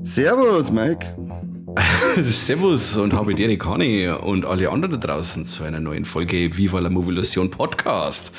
Servus, Mike. Servus und habe dir, Conny und alle anderen da draußen zu einer neuen Folge Viva la Movolution Podcast.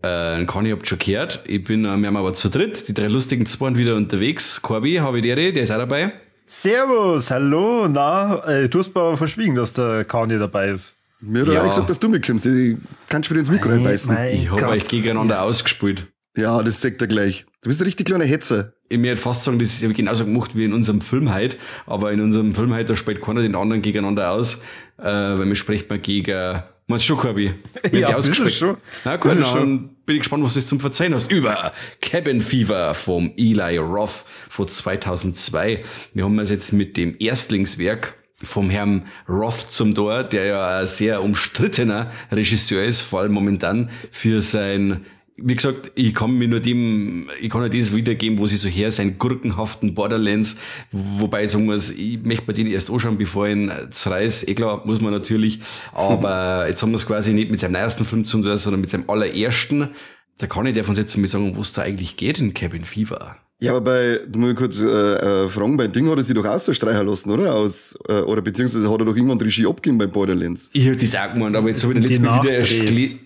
Conny, habt schon gehört, wir haben aber zu dritt, die drei lustigen Zwei wieder unterwegs. Corby, habe dir, der ist auch dabei. Servus, hallo, na, du hast mir aber verschwiegen, dass der Conny dabei ist. Mir hat ja gesagt, dass du mitkommst, ich kannst wieder ins Mikro reinbeißen. Ich habe euch gegeneinander ausgespielt. Ja, das sagt er gleich. Du bist ein richtig kleiner Hetzer. Ich möchte fast sagen, das ist genauso gemacht wie in unserem Film heute, aber in unserem Film heute, da spielt keiner den anderen gegeneinander aus, weil wir spricht man gegen... Meinst du schon, Corby? Ja, ausgespielt. Schon. Na gut, dann bin ich gespannt, was du zum Verzeihen hast. Über Cabin Fever vom Eli Roth von 2002. Wir haben es jetzt mit dem Erstlingswerk vom Herrn Roth zum Tor, der ja ein sehr umstrittener Regisseur ist, vor allem momentan für sein... Wie gesagt, ich kann mir nur dem, ich kann nur das wiedergeben, wo sie so her sein gurkenhaften Borderlands, wobei ich sagen muss, ich möchte mir den erst anschauen, bevor ich ihn zerreiß. Eh klar, muss man natürlich, aber jetzt haben wir es quasi nicht mit seinem ersten Film zu tun, sondern mit seinem allerersten. Da kann ich davon jetzt mal sagen, wo es da eigentlich geht in Cabin Fever. Ja, aber bei, du musst kurz fragen, bei Ding hat er sich doch auch so streichen lassen, oder? Oder beziehungsweise hat er doch irgendwann die Regie abgegeben bei Borderlands. Ich hätte das auch gemeint, aber jetzt habe ich den letzten Mal wieder erst gelesen.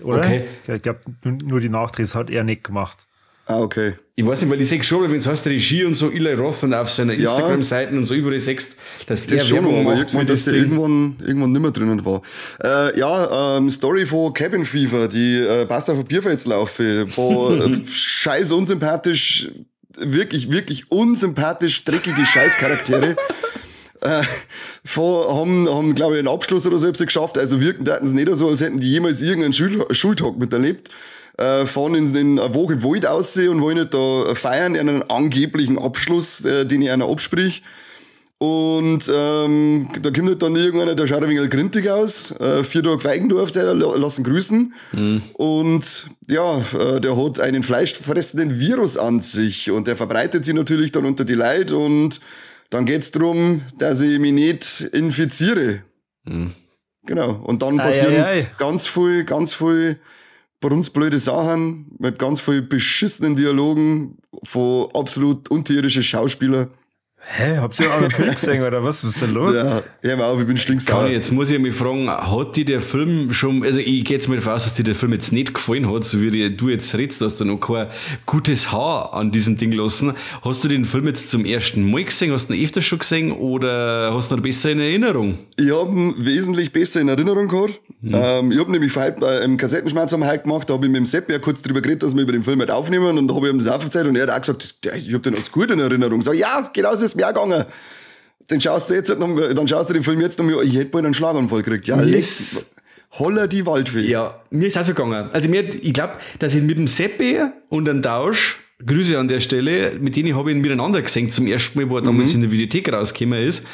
Oder? Okay. Ich glaube, nur die Nachdrehs hat er nicht gemacht. Ah, okay. Ich weiß nicht, weil ich sehe schon, wenn es heißt Regie und so, Eli Roth und auf seiner Instagram-Seite und so überall siehst, dass das er schon Werbung noch, macht für dass das der Ding. irgendwann nicht mehr drinnen war. Story von Cabin Fever, die passt auf ein Bierfeldslaufe, war scheiß unsympathisch, wirklich, wirklich unsympathisch dreckige Scheißcharaktere. Haben glaube ich, einen Abschluss oder so geschafft. Also wirken taten sie nicht so, als hätten die jemals irgendeinen Schultag miterlebt. Fahren in eine Woche Wald aussehen und wollen nicht da feiern, einen angeblichen Abschluss, den ich einer absprich. Und da kommt halt dann irgendeiner, der schaut ein wenig grintig aus. 4 Tage Feigendorf, der lassen grüßen. Mhm. Und ja, der hat einen fleischfressenden Virus an sich und der verbreitet sich natürlich dann unter die Leute und dann geht's drum, dass ich mich nicht infiziere. Mhm. Genau. Und dann passieren ganz viel brunzblöde Sachen mit ganz viel beschissenen Dialogen von absolut unterirdischen Schauspielern. Hä? Habt ihr auch einen Film gesehen oder was? Was ist denn los? Ja, hör mal auf, ich bin stinksauer. Jetzt muss ich mich fragen, hat dir der Film schon, also ich gehe jetzt mal davon aus, dass dir der Film jetzt nicht gefallen hat, so wie du jetzt redest, dass du noch kein gutes Haar an diesem Ding lassen. Hast du den Film jetzt zum ersten Mal gesehen? Hast du ihn öfter schon gesehen oder hast du ihn besser in Erinnerung? Ich habe ihn wesentlich besser in Erinnerung gehabt. Mhm. Ich habe nämlich heute im Kassettenschmerz am heute gemacht, da habe ich mit dem Sepp ja kurz drüber geredet, dass wir über den Film halt aufnehmen und da habe ich ihm das auch verzeiht und er hat auch gesagt, ich habe den als gut in Erinnerung. Ich sag, ja, genau so ist mir auch gegangen. Dann schaust du jetzt noch, dann schaust du den Film jetzt noch mal, ich hätte bald einen Schlaganfall gekriegt. Ja, holla die Waldfee. Ja, mir ist auch so gegangen. Also mir, ich glaube, dass ich mit dem Seppi und einem Tausch, Grüße an der Stelle, mit denen habe ich ihn miteinander gesehen zum ersten Mal, wo er damals in der Videothek rausgekommen ist.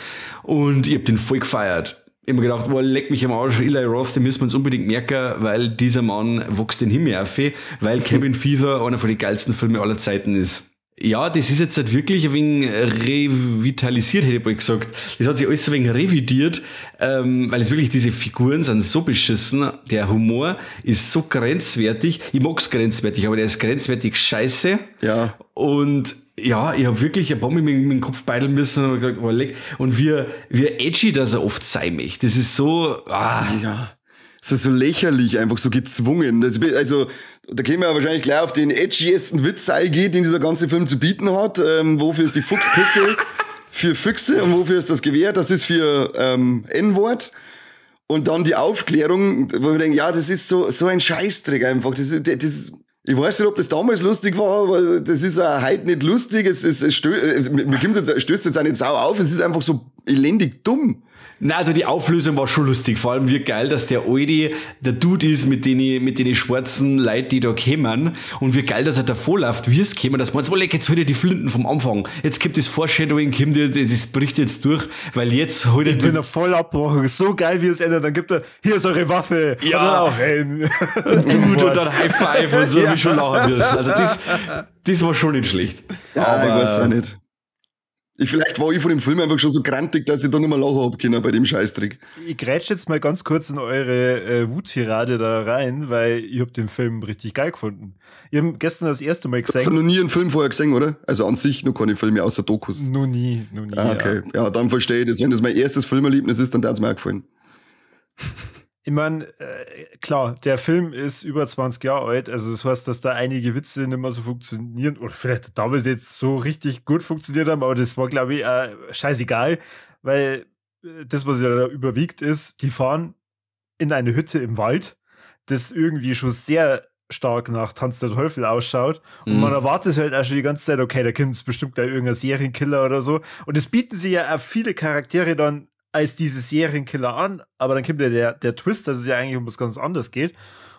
Und ich habe den voll gefeiert. Ich hab mir gedacht, boah, leck mich am Arsch, Eli Roth, den müssen wir uns unbedingt merken, weil dieser Mann wächst den Himmel auf, weil Cabin Fever einer von den geilsten Filmen aller Zeiten ist. Ja, das ist jetzt halt wirklich ein wenig revitalisiert, hätte ich bald gesagt. Das hat sich alles ein wenig revidiert, weil es wirklich diese Figuren sind so beschissen. Der Humor ist so grenzwertig. Ich mag's grenzwertig, aber der ist grenzwertig scheiße. Ja. Und ja, ich hab wirklich ein paar Mal mit dem Kopf beideln müssen und hab gesagt, oh, leck. Und wie edgy, dass er oft sein möchte. Das ist so, ah. Ja. Das ist so lächerlich, einfach so gezwungen. Das, also, da kämen wir ja wahrscheinlich gleich auf den edgiesten Witz eingehen, den dieser ganze Film zu bieten hat. Wofür ist die Fuchspisse? Für Füchse und wofür ist das Gewehr? Das ist für N-Wort. Und dann die Aufklärung, wo wir denken, ja, das ist so ein Scheißdreck einfach. Das ist, ich weiß nicht, ob das damals lustig war, aber das ist auch heute nicht lustig. Mir kommt jetzt, stößt jetzt auch nicht sau auf. Es ist einfach so elendig dumm. Na, also die Auflösung war schon lustig. Vor allem wie geil, dass der Alte der Dude ist mit den schwarzen Leuten, die da kämen. Und wie geil, dass er davor läuft, wie es kämen, dass man so, leck, jetzt holt er die Flinten vom Anfang. Jetzt kommt das Foreshadowing, kommt das bricht jetzt durch, weil jetzt holt er. Ich bin da voll abbrochen. So geil, wie es endet. Dann gibt er, hier ist eure Waffe. Ja. Und dann auch, hey. Dude, und dann High Five und so, ja. Wie schon lachen wirst. Also das war schon nicht schlecht. Ja, aber ich weiß auch nicht. Vielleicht war ich von dem Film einfach schon so grantig, dass ich da nicht mehr lachen hab können bei dem Scheißtrick. Ich grätsch jetzt mal ganz kurz in eure Wuttirade da rein, weil ich hab den Film richtig geil gefunden. Ich hab gestern das erste Mal gesehen. Hast du noch nie einen Film vorher gesehen, oder? Also an sich noch keine Filme außer Dokus. Noch nie. Ah, okay. Ja, dann verstehe ich das. Wenn das mein erstes Filmerlebnis ist, dann hat's mir auch gefallen. Ich meine, klar, der Film ist über 20 Jahre alt, also das heißt, dass da einige Witze nicht mehr so funktionieren oder vielleicht damals nicht so richtig gut funktioniert haben, aber das war, glaube ich, scheißegal, weil das, was ja da überwiegt ist, die fahren in eine Hütte im Wald, das irgendwie schon sehr stark nach Tanz der Teufel ausschaut und man erwartet halt auch schon die ganze Zeit, okay, da kommt bestimmt gleich irgendein Serienkiller oder so, und es bieten sich ja auch viele Charaktere dann als diese Serienkiller an, aber dann kommt ja der Twist, dass es ja eigentlich um was ganz anderes geht.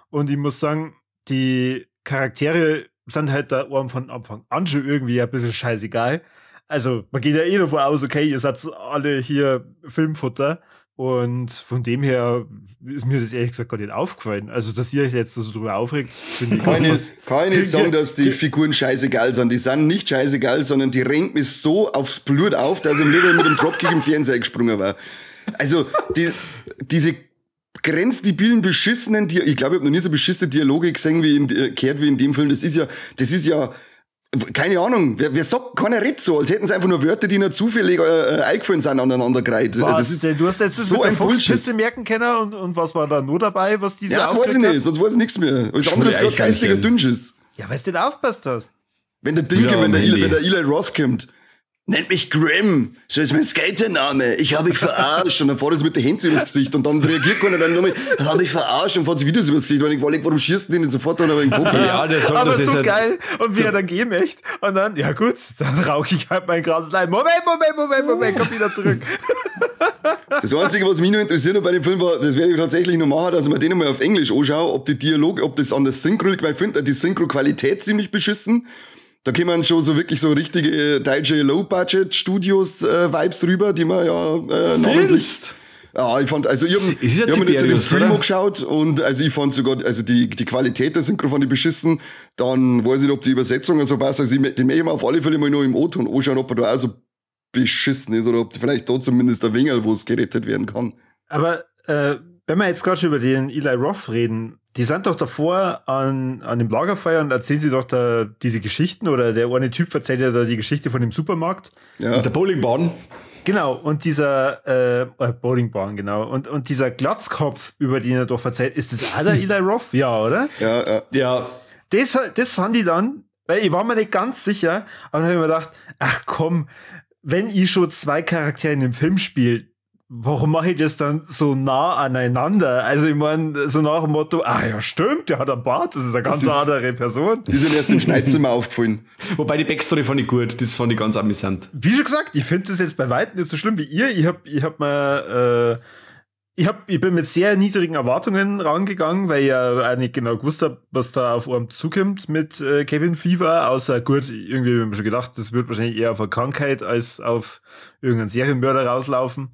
Und ich muss sagen, die Charaktere sind halt da von Anfang an schon irgendwie ein bisschen scheißegal. Also man geht ja eh davon aus, okay, ihr seid alle hier Filmfutter. Und von dem her ist mir das ehrlich gesagt gar nicht aufgefallen. Also, dass ihr euch jetzt so drüber aufregt, finde ich. Kann ich nicht sagen, dass die Figuren scheißegal sind. Die sind nicht scheißegal, sondern die renkt mich so aufs Blut auf, dass ich lieber mit dem Dropkick im Fernseher gesprungen war. Also, diese grenzdebilen, beschissenen, ich glaube, ich habe noch nie so beschissene Dialoge gesehen, wie in dem Film. Das ist ja, keine Ahnung, wer sagt, keiner redet so, als hätten sie einfach nur Wörter, die ihnen zufällig eingefallen sind, aneinandergereiht. Was? Das ist du hast jetzt das so mit der Fuchspisse merken können und was war da nur dabei, was diese Ja, weiß ich nicht, sonst weiß ich nichts mehr. Alles andere ist gerade geistiger Dünnschiss. Ja, weil du nicht aufpasst hast. Wenn der Dinke, wenn der Eli Roth kommt, nennt mich Grimm, so ist mein Skatername, ich habe mich verarscht. Und dann fährt er mit den Händen übers Gesicht und dann reagiert keiner dann nochmal, habe ich verarscht und fährt sich wieder übers Gesicht. Und ich war, warum schießt du den denn sofort dann aber in den Kopf? Ja, der sagt aber doch, das so geil. Und wie er dann gehen möchte und dann, ja gut, dann rauche ich halt mein Gras allein. Moment, komm wieder zurück. Das Einzige, was mich noch interessiert hat bei dem Film war, das werde ich tatsächlich noch machen, dass ich mir den nochmal auf Englisch anschaue, ob die Dialoge, ob das an der Synchro liegt, weil ich finde die Synchro-Qualität ziemlich beschissen. Da kämen schon so wirklich so richtige deutsche Low-Budget-Studios-Vibes rüber, die man ja namentlich. Ja, ich fand, also ich hab mir jetzt den Stream angeschaut und also ich fand sogar, also die Qualität der Synchro fand ich beschissen. Dann weiß ich nicht, ob die Übersetzung so passt. Also den möchte ich mir auf alle Fälle mal noch im O-Ton anschauen, ob er da auch so beschissen ist oder ob vielleicht da zumindest ein wenig, wo es gerettet werden kann. Aber wenn wir jetzt gerade schon über den Eli Roth reden, die sind doch davor an dem Lagerfeuer und erzählen sie doch da diese Geschichten oder der eine Typ erzählt ja da die Geschichte von dem Supermarkt. Ja. Und der Bowlingbahn. Genau, und dieser Bowlingbahn, genau. Und dieser Glatzkopf, über den er doch erzählt, ist das auch der Eli Roth? Ja, oder? Ja, ja. Ja. Das fand ich dann, weil ich war mir nicht ganz sicher, aber dann habe ich mir gedacht, ach komm, wenn ich schon zwei Charaktere in dem Film spiele, warum mache ich das dann so nah aneinander? Also ich meine, so nach dem Motto, ah ja stimmt, der hat einen Bart, das ist eine ganz andere Person. Die sind erst im Schneidzimmer aufgefallen. Wobei die Backstory fand ich gut, das fand ich ganz amüsant. Wie schon gesagt, ich finde das jetzt bei weitem nicht so schlimm wie ihr. Ich bin mit sehr niedrigen Erwartungen rangegangen, weil ich ja auch nicht genau gewusst habe, was da auf einem zukommt mit Cabin Fever, außer gut, irgendwie habe ich mir schon gedacht, das wird wahrscheinlich eher auf eine Krankheit als auf irgendeinen Serienmörder rauslaufen.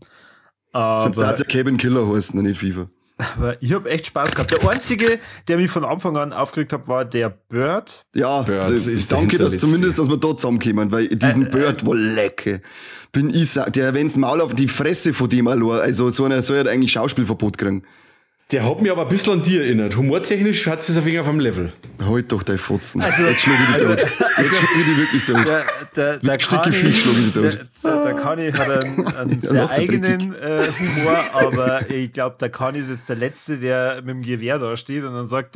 Sonst hat ja Cabin Killer heißen, nicht Fever. Aber ich habe echt Spaß gehabt. Der einzige, der mich von Anfang an aufgeregt hat, war der Bird. Ja, Bird ist danke, dass zumindest, dass wir da zusammenkommen, weil diesen Bird war lecker. Bin ich, der, wenn's Maul auf die Fresse von dem allein, also so einer soll halt eigentlich Schauspielverbot kriegen. Der hat mich aber ein bisschen an dir erinnert. Humortechnisch hat es auf jeden Fall auf dem Level. Halt doch dein Fotzen. Also, jetzt schlug ich die tot. Jetzt schlug ich die wirklich tot. Der Kani hat einen sehr eigenen Humor, aber ich glaube, der Kani ist jetzt der Letzte, der mit dem Gewehr da steht und dann sagt,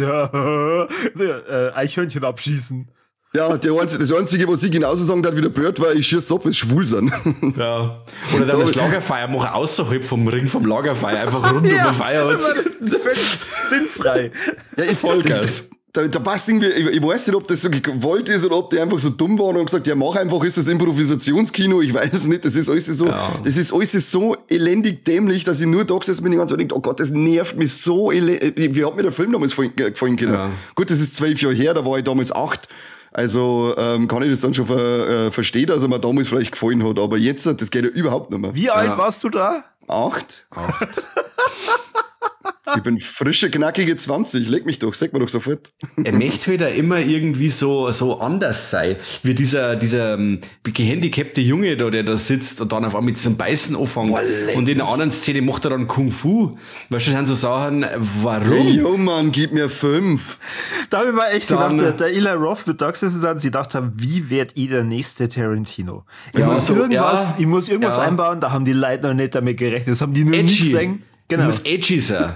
Eichhörnchen abschießen. Ja, das Einzige, was ich genauso sagen darf wie der Bird, war, ich schieße ab, weil sie schwul sind. Ja. Oder dann das Lagerfeuer machen außerhalb vom Ring vom Lagerfeuer, einfach rund um den Feuer. Völlig sinnfrei. Ja, jetzt, voll geil. Da passt irgendwie, ich weiß nicht, ob das so gewollt ist oder ob die einfach so dumm waren und gesagt, ja, mach einfach, ist das Improvisationskino, ich weiß es nicht, das ist alles so, ja. Das ist alles so elendig dämlich, dass ich nur da gesessen bin und die ganze Zeit denke, oh Gott, das nervt mich so elendig. Wie hat mir der Film damals gefallen können? Ja. Gut, das ist 12 Jahre her, da war ich damals 8. Also kann ich das dann schon verstehen, dass er mir damals vielleicht gefallen hat, aber jetzt, das geht ja überhaupt nicht mehr. Wie alt warst du da? 8. 8. Ich bin frische, knackige 20. Leg mich doch, sag mir doch sofort. Er möchte wieder immer irgendwie so anders sein. Wie dieser gehandicapte Junge da, der da sitzt und dann auf einmal mit diesem Beißen anfängt. Und in der anderen Szene macht er dann Kung Fu. Weißt du, das sind so Sachen, warum? Hey, yo, Mann, gib mir 5. Da habe ich mir echt gedacht, der Eli Roth wird da gesessen sein und sie gedacht haben, wie werd ich der nächste Tarantino? Ich muss irgendwas einbauen, da haben die Leute noch nicht damit gerechnet. Das haben die nur nie gesehen. Genau. Muss edgy sein.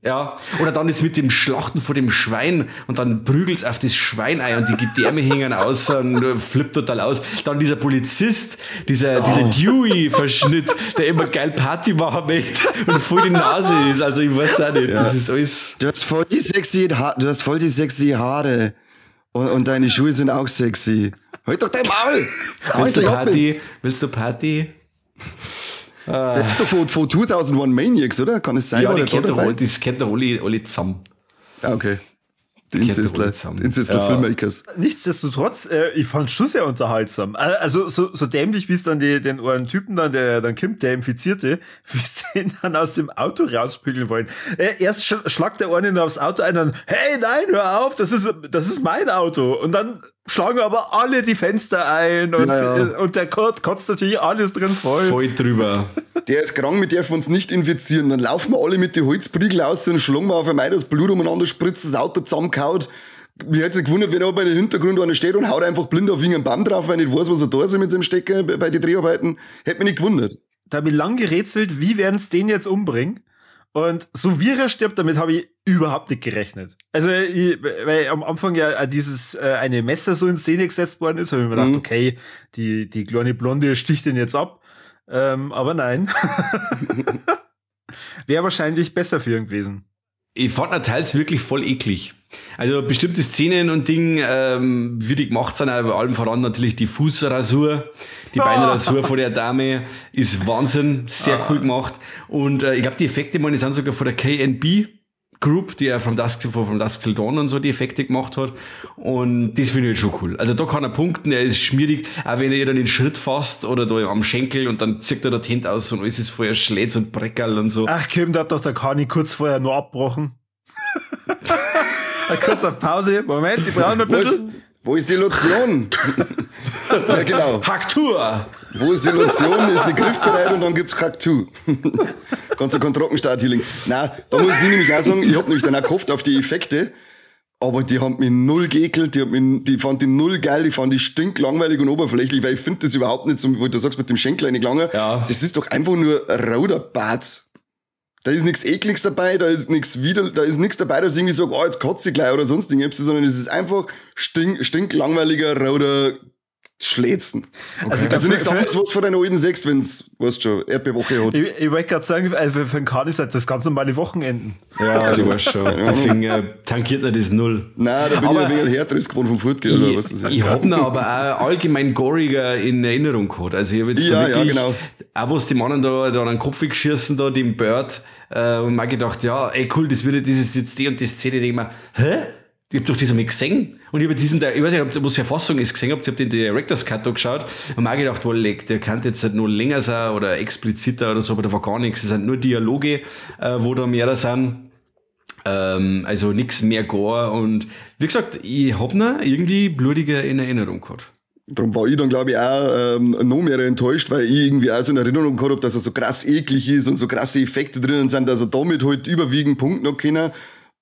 Ja. Oder dann ist mit dem Schlachten vor dem Schwein und dann prügelt's auf das Schwein ein und die Gedärme hängen aus und flippt total aus. Dann dieser Polizist, dieser Dewey-Verschnitt, der immer geil Party machen möchte und voll die Nase ist. Also ich weiß auch nicht, das ist alles. Du hast voll die sexy Haare. Und deine Schuhe sind auch sexy. Halt doch dein Maul! Willst du Party? Das ist doch von 2001 Maniacs, oder? Kann es sein? Ja, das kennt doch alle zusammen. Ah, okay. Die Inzestler Filmmakers. Nichtsdestotrotz, ich fand es schon sehr unterhaltsam. Also so dämlich, wie es dann den einen Typen dann, der dann kommt, der Infizierte, wie es den dann aus dem Auto rauspügeln wollen. Erst schlagt der eine aufs Auto ein und dann, hey, nein, hör auf, das ist mein Auto. Und dann schlagen aber alle die Fenster ein und, und der kotzt natürlich alles drin voll. Voll drüber. Der ist krank, mit dürfen wir uns nicht infizieren. Dann laufen wir alle mit den Holzprügel aus und schlagen wir auf einmal das Blut umeinander, spritzen das Auto zusammengehauen. Mir hätte es gewundert, wenn er bei dem Hintergrund einer steht und haut einfach blind auf irgendeinen Baum drauf, weil er nicht weiß, was er da soll mit seinem Stecker bei den Dreharbeiten. Hätte mich nicht gewundert. Da habe ich lang gerätselt, wie werden sie den jetzt umbringen? Und so wie er stirbt, damit habe ich überhaupt nicht gerechnet. Also, weil am Anfang ja dieses eine Messer so in Szene gesetzt worden ist, habe ich mir gedacht, okay, die kleine Blonde sticht den jetzt ab. Aber nein. Wäre wahrscheinlich besser für ihn gewesen. Ich fand ihn teils wirklich voll eklig. Also bestimmte Szenen und Dinge, wie die gemacht sind, aber allem voran natürlich die Fußrasur, die Beinrasur von der Dame ist Wahnsinn, sehr cool gemacht. Und ich glaube, die Effekte, meine, sind sogar von der KNB Group, die ja From Dusk Till Dawn und so die Effekte gemacht hat. Und das finde ich schon cool. Also da kann er punkten, er ist schmierig, auch wenn er ihr dann den Schritt fasst oder da am Schenkel und dann zieht er da die Hände aus und alles ist vorher Schlätz und Breckerl und so. Ach komm, da hat doch der Kani kurz vorher nur abbrochen. Kurz auf Pause. Moment, die brauchen ein bisschen. Wo ist die Lotion? Ja, genau. Haktur! Wo ist die Lotion? Ist die griffbereit und dann gibt's Haktur. Kannst du keinen Trockenstart-Healing. Nein, da muss ich nämlich auch sagen, ich hab nämlich dann auch gehofft auf die Effekte, aber die haben mich null geekelt, die fand die null geil, die fand die stinklangweilig und oberflächlich, weil ich finde das überhaupt nicht so, wo du sagst, mit dem Schenkel reingelangen. Ja. Das ist doch einfach nur rauder Bart. Da ist nichts Ekliges dabei, da ist nichts wieder, da ist nichts dabei, dass ich irgendwie sage, oh, jetzt kotze ich gleich oder sonst irgendwas, sondern es ist einfach stinklangweiliger, rauder Schlätzen. Okay. Also nichts anderes, was von deinen alten sechst, wenn's, weißt schon, Erdbeerwoche hat. Ich wollte gerade sagen, also für den Kahn ist halt das ganz normale Wochenenden. Ja, du weißt schon. Deswegen tankiert er das null. Nein, da bin aber ich ein wenig härteres geworden vom Fortgehen. Oder was das ist. Ich hab ihn aber auch allgemein goriger in Erinnerung gehabt. Also ich hab jetzt da wirklich, genau. Auch was die Mannen da an den Kopf geschießen, da, dem Bird, und mir gedacht, ja, ey cool, das würde dieses jetzt die und die Szene, denke ich mir, hä? Ich hab doch das einmal gesehen. Und ich hab diesen, ich weiß nicht, ob was für Fassung ich gesehen habt, ich hab den Director's Cut da geschaut und mir auch gedacht, wohl, der kann jetzt halt nur länger sein oder expliziter oder so, aber da war gar nichts. Es sind nur Dialoge, wo da mehrere sind. Also nichts mehr Gore. Und wie gesagt, ich hab ihn irgendwie blutiger in Erinnerung gehabt. Darum war ich dann, glaube ich, auch noch mehr enttäuscht, weil ich irgendwie auch so in Erinnerung gehabt habe, dass er so krass eklig ist und so krasse Effekte drinnen sind, dass er damit halt überwiegend Punkt noch können,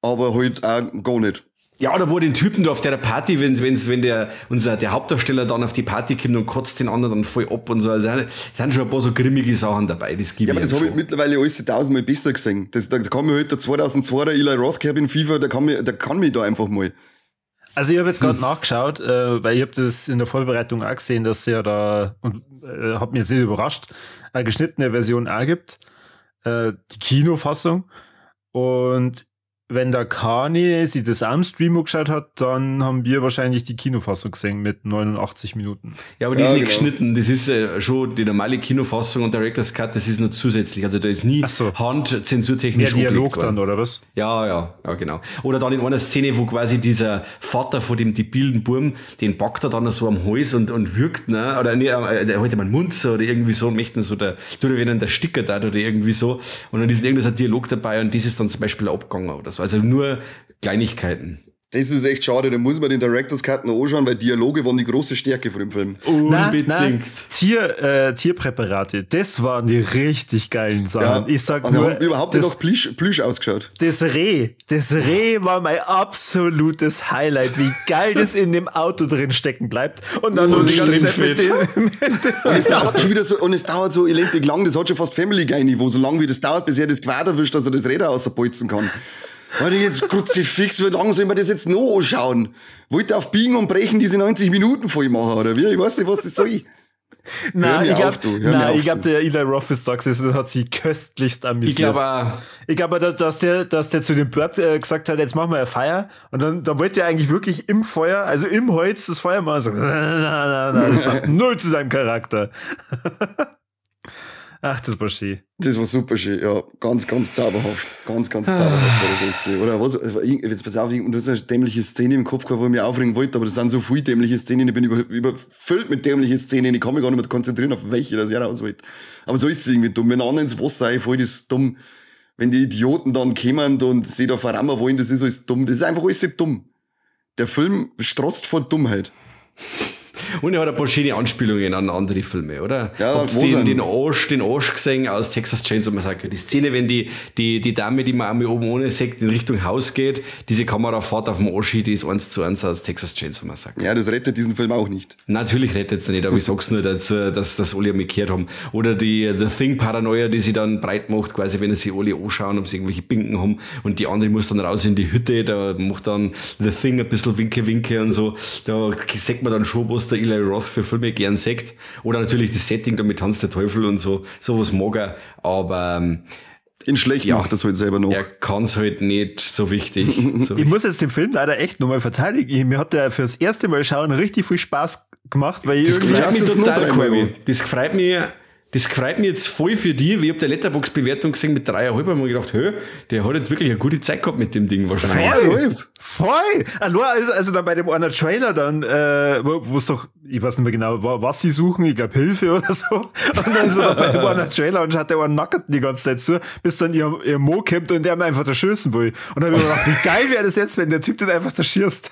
aber halt auch gar nicht. Ja, oder wo den Typen da auf der Party, wenn der Hauptdarsteller dann auf die Party kommt und kotzt den anderen dann voll ab und so. Also, da sind schon ein paar so grimmige Sachen dabei, das gibt. Ja, aber das habe ich mittlerweile alles tausendmal besser gesehen. Da kann mir halt der 2002er Eli Roth Cabin Fever, der kann mich da einfach mal. Also ich habe jetzt gerade nachgeschaut, weil ich habe das in der Vorbereitung auch gesehen, dass ja da, und hat mich jetzt nicht überrascht, eine geschnittene Version auch gibt, die Kinofassung. Und Wenn der Kani sich das auch im Stream angeschaut hat, dann haben wir wahrscheinlich die Kinofassung gesehen mit 89 Minuten. Ja, aber die ist nicht geschnitten. Das ist schon die normale Kinofassung und Director's Cut, das ist nur zusätzlich. Also da ist nie so. handzensurtechnisch mehr Dialog dann, oder was? Ja, genau. Oder dann in einer Szene, wo quasi dieser Vater von dem debilen Burm, den packt er dann so am Hals und würgt, ne? Oder nee, der hält ihm einen Mund so oder irgendwie so und möchte so, der tut er wenn der Sticker da oder irgendwie so. Und dann ist irgendein Dialog dabei und das ist dann zum Beispiel abgegangen oder so. Also nur Kleinigkeiten. Das ist echt schade, da muss man den Director's Cut noch anschauen, weil Dialoge waren die große Stärke von dem Film. Unbedingt. Nein, Tierpräparate, das waren die richtig geilen Sachen. Ja, ich sag also nur, haben überhaupt nicht nach Plüsch ausgeschaut. Das Reh war mein absolutes Highlight, wie geil das in dem Auto drin stecken bleibt. Und dann nur die ganze Zeit mit dem Und es dauert schon wieder so, und es dauert so elendig lang, das hat schon fast Family Guy Niveau, so lange wie das dauert, bis er das Quader erwischt, dass er das Räder außerbolzen kann. Alter, jetzt Kruzifix, wie lange soll man das jetzt noch anschauen? Wollt ihr auf Biegen und Brechen diese 90 Minuten voll machen, oder wie? Ich weiß nicht, was das soll. Nein, ich glaube, der Eli Roth ist da gesessen und hat sich köstlichst amüsiert. Ich glaube, dass der zu dem Bird gesagt hat, jetzt machen wir ein Feuer. Und dann da wollte er eigentlich wirklich im Feuer, also im Holz das Feuer machen. So, na, das passt null zu seinem Charakter. Ach, das war schön. Das war super schön, ja. Ganz, ganz zauberhaft. Ganz, ganz zauberhaft war das alles. Oder was? Jetzt pass auf, du hast eine dämliche Szene im Kopf gehabt, wo ich mich aufregen wollte, aber das sind so viele dämliche Szenen, ich bin überfüllt mit dämlichen Szenen, ich kann mich gar nicht mehr konzentrieren, auf welche das ich raus wollte. Aber so ist es irgendwie dumm. Wenn einer ins Wasser reinfällt, ist es dumm. Wenn die Idioten dann kommen und sie da verrammen wollen, das ist alles dumm. Das ist einfach alles dumm. Der Film strotzt vor Dummheit. Und er hat ein paar schöne Anspielungen an andere Filme, oder? Ja, habt ihr den Arsch gesehen aus Texas Chainsaw Massacre? Die Szene, wenn die Dame, die man einmal oben ohne sieht, in Richtung Haus geht, diese Kamerafahrt auf dem Arsch, die ist 1:1 aus Texas Chainsaw Massacre. Ja, das rettet diesen Film auch nicht. Natürlich rettet es nicht, aber ich sag's nur dazu, dass das alle einmal gehört haben. Oder die The Thing Paranoia, die sie dann breit macht, quasi, wenn sie alle anschauen, ob sie irgendwelche Binken haben und die andere muss dann raus in die Hütte, da macht dann The Thing ein bisschen Winke, Winke und so. Da sieht man dann schon, was der Eli Roth für Filme gern sagt. Oder natürlich das Setting da mit Tanz der Teufel und so. Sowas mag er, aber in schlecht macht das halt selber noch. Er kann es halt nicht so wichtig. Ich muss jetzt den Film leider echt nochmal verteidigen. Mir hat der fürs erste Mal schauen richtig viel Spaß gemacht, weil das freut mich total, Corby. Das freut mich. Das freut mich jetzt voll für dich. Ich habe die Letterboxd-Bewertung gesehen mit 3,5 und mir gedacht, hö, der hat jetzt wirklich eine gute Zeit gehabt mit dem Ding wahrscheinlich. Voll! Voll! Also dann bei dem einen Trailer dann, wo es doch, ich weiß nicht mehr genau, was sie suchen, ich glaube Hilfe oder so. Und dann ist er da bei dem einen Trailer und schaut der einen Nackerten die ganze Zeit zu, bis dann ihr Mo kommt und der ihm einfach erschießen will. Und dann habe ich mir gedacht, wie geil wäre das jetzt, wenn der Typ den einfach erschießt.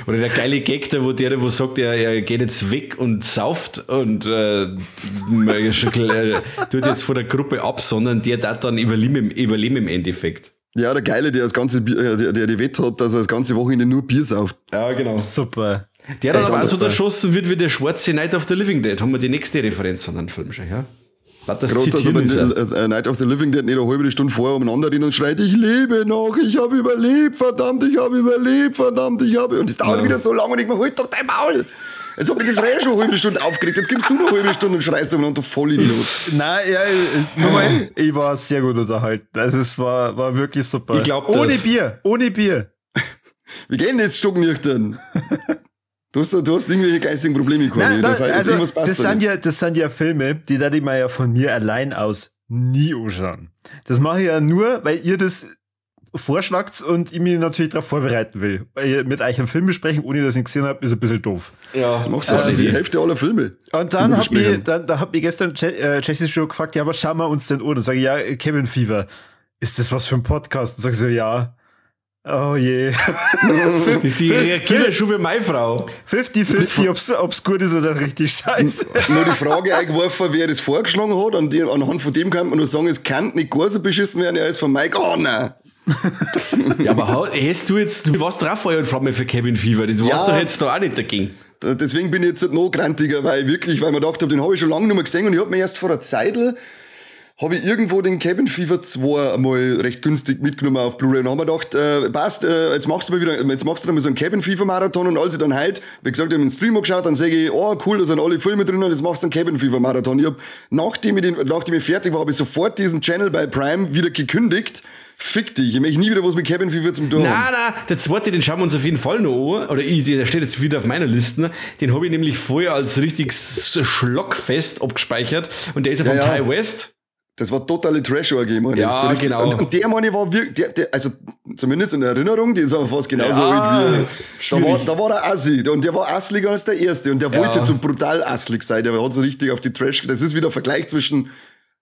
Oder der geile Gag da, wo der, wo sagt, er geht jetzt weg und sauft und tut jetzt von der Gruppe ab, sondern der darf dann überleben im Endeffekt. Ja, der Geile, der das ganze Bier, der die Wette hat, dass er das ganze Wochenende nur Bier sauft. Ja, genau. Super. Der dann aber auch so erschossen wird wie der schwarze Night of the Living Dead. Haben wir die nächste Referenz an den Film schon, ja? Das Gerade, dass aber Night of the Living Dead nicht eine halbe Stunde vorher umeinander rennt und schreit, ich lebe noch, ich habe überlebt, verdammt, ich habe überlebt, verdammt, ich habe... Und es dauert wieder so lange und ich mir, halt doch dein Maul! Jetzt hab ich das Reh schon eine halbe Stunde aufgeregt, jetzt gibst du noch eine halbe Stunde und schreist umeinander, du Vollidiot. Nein, ja, nochmal, ich war sehr gut unterhalten. Also es war wirklich super. Ich glaub das. Ohne Bier, ohne Bier. Wie gehen das stocknüchtern? Du hast irgendwelche geistigen Probleme, Corby. Nein, also, das sind ja Filme, die da die man ja von mir allein aus nie anschauen. Das mache ich ja nur, weil ihr das vorschlagt und ich mich natürlich darauf vorbereiten will. Weil mit euch einen Film besprechen, ohne dass ich ihn gesehen habe, ist ein bisschen doof. Ja, das machst du also die Hälfte aller Filme. Und dann hat mich gestern Jesse schon gefragt, ja, was schauen wir uns denn an? Und sage ich, ja, Cabin Fever. Ist das was für ein Podcast? Und sag ich so, ja. Oh je. Ist die reagiert schon wie meine Frau. 50-50, ob's gut ist oder richtig scheiße. Nur die Frage eingeworfen, wer das vorgeschlagen hat, und anhand von dem kann man nur sagen, es kann nicht gar so beschissen werden, er ist von Mike. Oh nein. Ja, aber hast du jetzt, du warst doch auch vorher und Flamme für Cabin Fever, du warst doch jetzt da auch nicht dagegen. Deswegen bin ich jetzt noch grantiger, weil ich mir gedacht habe, den habe ich schon lange nicht mehr gesehen und ich habe mir erst vor einer Zeitl habe ich irgendwo den Cabin Fever 2 mal recht günstig mitgenommen auf Blu-ray und haben mir gedacht, passt, jetzt machst du mal wieder, jetzt machst du dann mal so einen Cabin Fever Marathon und als ich dann heute, wie gesagt, ich habe den Stream geschaut, dann sage ich, oh cool, da sind alle Filme drin und jetzt machst du einen Cabin Fever Marathon. Ich hab, nachdem ich fertig war, habe ich sofort diesen Channel bei Prime wieder gekündigt Fick dich, ich möchte nie wieder was mit Cabin Fever zum tun haben. Nein, der zweite, den schauen wir uns auf jeden Fall noch an. Oder ich, der steht jetzt wieder auf meiner Liste. Den habe ich nämlich vorher als richtig Schlockfest abgespeichert. Und der ist ja von Ti West. Das war totale Trash-Orgie, meine ich. Ja, so richtig. Genau. Und der, meine ich, war wirklich, der, also zumindest in Erinnerung, die ist auch fast genauso Ja, alt wie. Da war er assi. Und der war assliger als der erste. Und der wollte so brutal asslig sein. Der hat so richtig auf die Trash. Das ist wieder ein Vergleich zwischen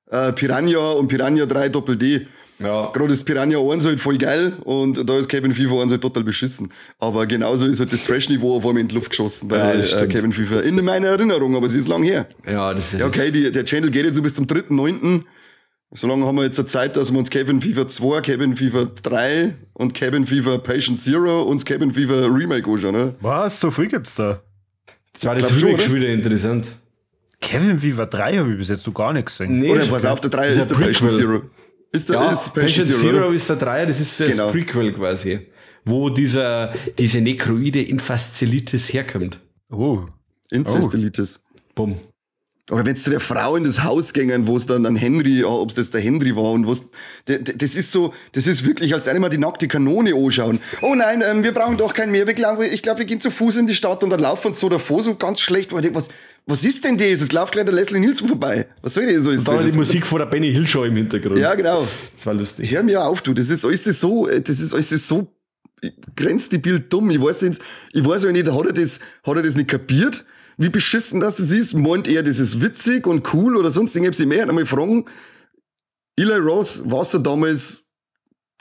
Piranha und Piranha 3 Doppel D. Ja. Gerade ist Piranha 1 halt voll geil und da ist Cabin Fever 1 halt total beschissen. Aber genauso ist halt das Trash-Niveau auf einmal in die Luft geschossen bei Cabin Fever. In meiner Erinnerung, aber es ist lang her. Ja, das ist ja, okay, der Channel geht jetzt so bis zum 3.9. Solange haben wir jetzt eine Zeit, dass wir uns Cabin Fever 2, Cabin Fever 3 und Cabin Fever Patient Zero und Cabin Fever Remake anschauen, oder? Was? So viel gibt's da? Das war jetzt Remake schon wieder interessant. Cabin Fever 3 habe ich bis jetzt noch gar nicht gesehen. Nee, oder pass auf, der 3 ist der Patient Zero. Ist der, ja, ist Patient Zero ist der 3, das ist das genau. Prequel quasi, wo diese nekroide Infaszilitis herkommt. Oh. Inzestilitis. Oh. Bumm. Oder wenn es zu der Frau in das Haus gingen, wo es dann an Henry, ob es das der Henry war und was, das ist so, das ist wirklich, als einmal die nackte Kanone anschauen. Oh nein, wir brauchen doch kein mehr, ich glaube, wir gehen zu Fuß in die Stadt und dann laufen uns so davor, so ganz schlecht. Was ist denn das? Es läuft gleich der Leslie Nielsen vorbei. Was soll denn so? Und dann die Musik von der Benny Hill Show im Hintergrund. Ja, genau. Das war lustig. Hör mir auf, du. Das ist alles so, grenzdebil dumm. Ich weiß nicht, hat er das nicht kapiert? Wie beschissen das ist? Meint er, das ist witzig und cool oder sonst irgendwas? Ich möchte einmal fragen, Eli Roth, warst du damals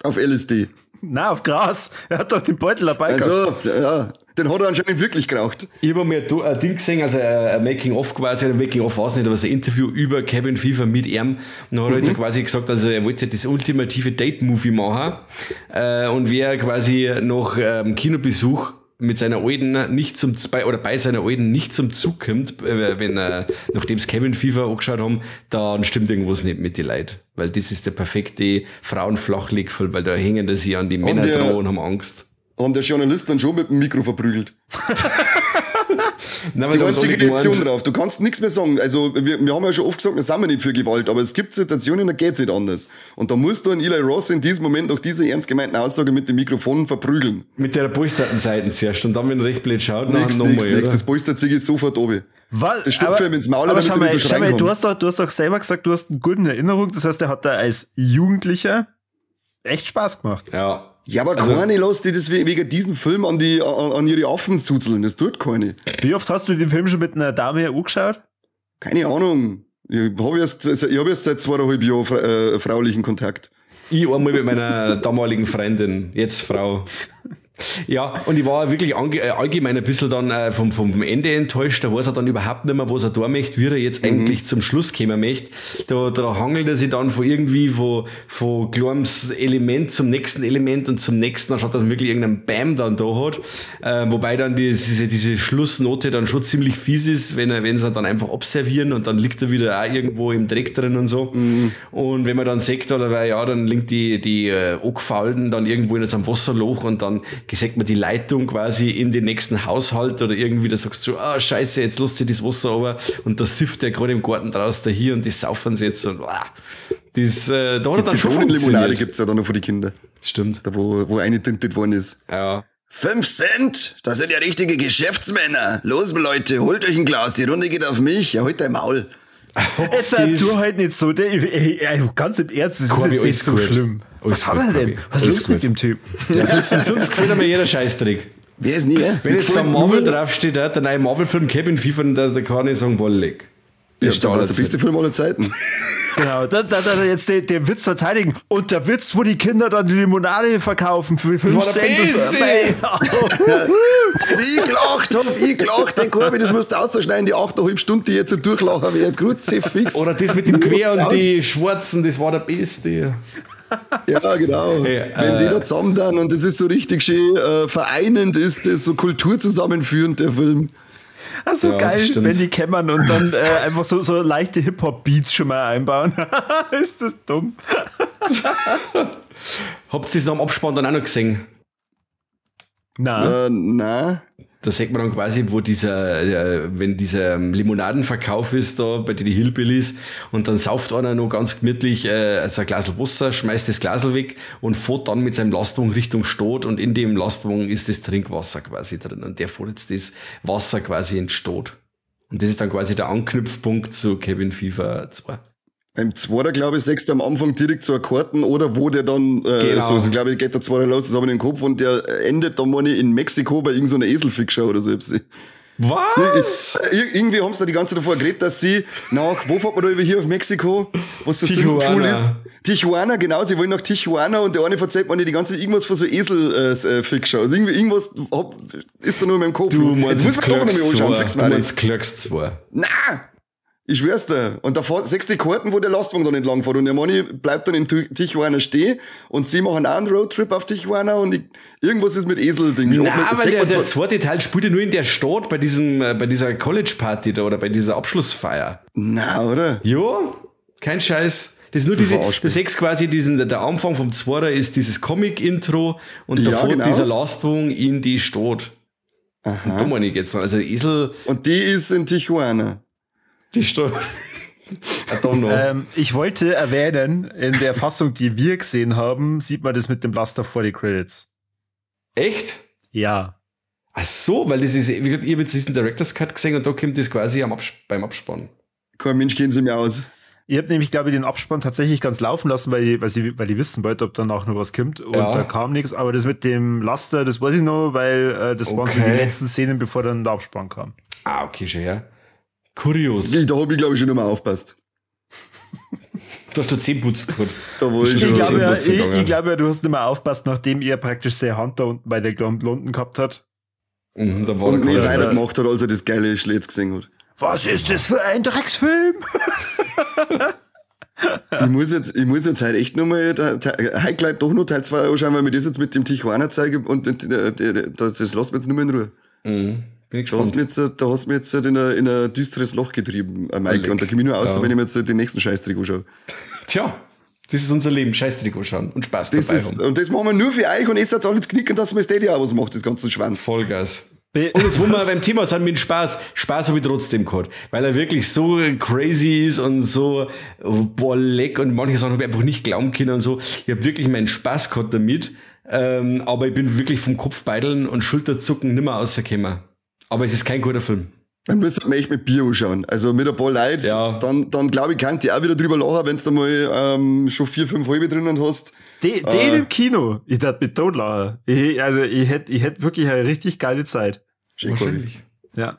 auf LSD? Na, auf Gras. Er hat doch den Beutel dabei gehabt. Also, ja, den hat er anscheinend wirklich geraucht. Ich habe mir ein Ding gesehen, also ein Making-of quasi, ein Making-of war es nicht, aber so ein Interview über Cabin Fever mit ihm. Und dann hat er jetzt quasi gesagt, also er wollte das ultimative Date-Movie machen. Und wer quasi nach Kinobesuch mit seiner Alten nicht zum, oder bei seiner Alten nicht zum Zug kommt, wenn nachdem es Cabin Fever angeschaut haben, dann stimmt irgendwas nicht mit den Leuten. Weil das ist der perfekte Frauenflachlegfilm, weil da hängen sie an die Männer dran und haben Angst. Haben der Journalist dann schon mit dem Mikro verprügelt. Nein, das ist die einzige Reaktion drauf. Du kannst nichts mehr sagen. Also, wir haben ja schon oft gesagt, wir sind nicht für Gewalt, aber es gibt Situationen, da geht's nicht anders. Und da musst du an Eli Roth in diesem Moment nach dieser ernst gemeinten Aussage mit dem Mikrofon verprügeln. Mit der polsterten Seite zuerst und dann, wenn er recht blöd schaut, nix, das polstert sich sofort oben. Was? Das stopft ihm ins Maul, aber damit er nicht so schreien kann. Du hast doch selber gesagt, du hast eine gute Erinnerung. Das heißt, der hat da als Jugendlicher echt Spaß gemacht. Ja. Ja, aber also, keine lässt die das wegen diesem Film an ihre Affen zuzeln. Das tut keine. Wie oft hast du den Film schon mit einer Dame angeschaut? Keine Ahnung. Ich habe erst seit 2,5 Jahren fraulichen Kontakt. Ich einmal mit meiner damaligen Freundin, jetzt Frau. Ja, und ich war wirklich allgemein ein bisschen dann vom Ende enttäuscht. Da weiß er dann überhaupt nicht mehr, was er da möchte, wie er jetzt eigentlich zum Schluss kommen möchte. Da hangelt er sich dann von irgendwie von kleines Element zum nächsten Element und zum nächsten, anstatt dass man wirklich irgendeinen Bam dann da hat. Wobei dann diese Schlussnote dann schon ziemlich fies ist, wenn sie dann einfach observieren und dann liegt er wieder auch irgendwo im Dreck drin und so. Mhm. Und wenn man dann sagt, oder weil, ja, dann liegt die Angefallen dann irgendwo in so einem Wasserloch und dann sagt man die Leitung quasi in den nächsten Haushalt oder irgendwie, da sagst du, ah, scheiße, jetzt lässt sich das Wasser runter und da sifft der gerade im Garten draußen da hier und die saufen sie jetzt und das, da hat er dann schon Zitronenlimonade gibt es ja dann noch für die Kinder. Stimmt. Da, wo eingetintet worden ist. Ja. 5 Cent? Das sind ja richtige Geschäftsmänner. Los, Leute, holt euch ein Glas, die Runde geht auf mich. Ja, holt dein Maul. Es tu halt nicht so. Ganz im Ernst, das ist jetzt nicht so schlimm. Was haben wir denn? Was ist los mit dem Typ? Ja, sonst gefällt mir jeder Scheißtrick. Wer ist nie? Wenn jetzt da Marvel draufsteht, der neue Marvel-Film Cabin Fever, da kann ich sagen, boah, leck. Ja, das ist der beste Film aller Zeiten. Genau, da jetzt den Witz verteidigen. Und der Witz, wo die Kinder dann die Limonade verkaufen für 5 Cent. Ich gelacht hab, den Korbi, das musst du ausschneiden, die 8,5 Stunden, die jetzt so durchlachen wird. Kruzifix. Oder das mit dem Quer und die Schwarzen, das war der Beste. Ja, genau. Hey, wenn die da zusammen dann, und das ist so richtig schön vereinend ist, das so kulturzusammenführend, der Film. Also ja, geil, wenn die kämmern und dann einfach so leichte Hip-Hop-Beats schon mal einbauen. Ist das dumm. Habt ihr das noch am Abspann dann auch noch gesehen? Nein. Nein. Da sieht man dann quasi, wo dieser, wenn dieser Limonadenverkauf ist da bei den Hillbillies und dann sauft einer noch ganz gemütlich also ein Glas Wasser, schmeißt das Glas weg und fährt dann mit seinem Lastwagen Richtung Stadt und in dem Lastwagen ist das Trinkwasser quasi drin und der fährt jetzt das Wasser quasi in die Stadt. Und das ist dann quasi der Anknüpfpunkt zu Cabin Fever 2. Beim Zweiter, glaube ich, sechst du am Anfang direkt zur Karten oder wo der dann, genau. so glaube ich, geht der Zweiter los, das habe ich in den Kopf und der endet dann mal in Mexiko bei irgendeiner Eselfickshow oder so. Was? Irgendwie haben sie da die ganze Zeit davor geredet, dass sie nach, wo fährt man da über hier auf Mexiko? Was das so cool ist? Tijuana, genau, sie wollen nach Tijuana und der eine verzeiht man die ganze Zeit irgendwas von so Esel-Fickshow. Also irgendwie irgendwas ist da nur in meinem Kopf. Du meinst, jetzt muss man doch noch mal anschauen, fix mal. Du meinst Clerks 2. Na! Ich schwör's dir. Und da sechs die Karten, wo der Lastwagen dann entlang fährt. Und der Manni bleibt dann in Tijuana stehen und sie machen auch einen Roadtrip auf Tijuana und irgendwas ist mit Esel-Ding. Nein, aber der zweite Teil spielt ja nur in der Stadt bei dieser College-Party da oder bei dieser Abschlussfeier. Na, oder? Jo, kein Scheiß. Das ist nur diese, du siehst quasi der Anfang vom Zweiter ist dieses Comic-Intro und da fährt dieser Lastwagen in die Stadt. Aha. Und da meine ich jetzt noch. Also Esel. Und die ist in Tijuana. Die Stadt. I don't know. Ich wollte erwähnen, in der Fassung, die wir gesehen haben, sieht man das mit dem Blaster vor die Credits. Echt? Ja. Ach so, weil das ist, wie gesagt, ich habe jetzt diesen Director's Cut gesehen und da kommt das quasi beim Abspann. Kein Mensch kennt sie mir aus. Ich habe nämlich, glaube ich, den Abspann tatsächlich ganz laufen lassen, weil ich wissen wollte, ob danach noch was kommt. Und da kam nichts. Aber das mit dem Laster, das weiß ich noch, weil das waren so die letzten Szenen, bevor dann der Abspann kam. Ah, okay, schon, ja. Kurios. Da habe ich, glaube ich, schon immer aufpasst. Da hast du 10 Putz gehabt. Da wo ich glaube ja, du hast nicht mehr aufpasst, nachdem ihr praktisch seine Hand da unten bei der Blonden gehabt hat. Mhm, da war und nicht weitergemacht hat, als er das geile Schlitz gesehen hat. Was ist das für ein Drecksfilm? Ich muss jetzt halt echt nochmal, heute gleich doch nur Teil 2 anschauen, weil mir das jetzt mit dem Tijuana zeige und das lässt mir jetzt nicht mehr in Ruhe. Mhm. Bin ich da hast du mich jetzt in ein düsteres Loch getrieben, Mike. Und da komme ich nur raus, wenn ich mir jetzt den nächsten Scheißtrikot schaue. Tja, das ist unser Leben. Scheißtrikot schauen und Spaß das dabei ist, haben. Und das machen wir nur für euch und ihr seid alle knicken, dass wir Stadia auch was macht, das ganze Schwanz. Vollgas. Und jetzt, wo wir beim Thema sind mit Spaß, Spaß habe ich trotzdem gehabt, weil er wirklich so crazy ist und so, boah, leck und manche Sachen habe ich einfach nicht glauben können und so. Ich habe wirklich meinen Spaß gehabt damit, aber ich bin wirklich vom Kopfbeideln und Schulterzucken nimmer rausgekommen. Aber es ist kein guter Film. Dann müssen wir echt mit Bier anschauen. Also mit ein paar Leuten, ja. Dann glaube ich, kann die auch wieder drüber lachen, wenn du da mal schon 4, 5 halbe drinnen hast. Den im Kino, ich darf mit tot lachen. Ich hätte wirklich eine richtig geile Zeit. Wahrscheinlich. Ja.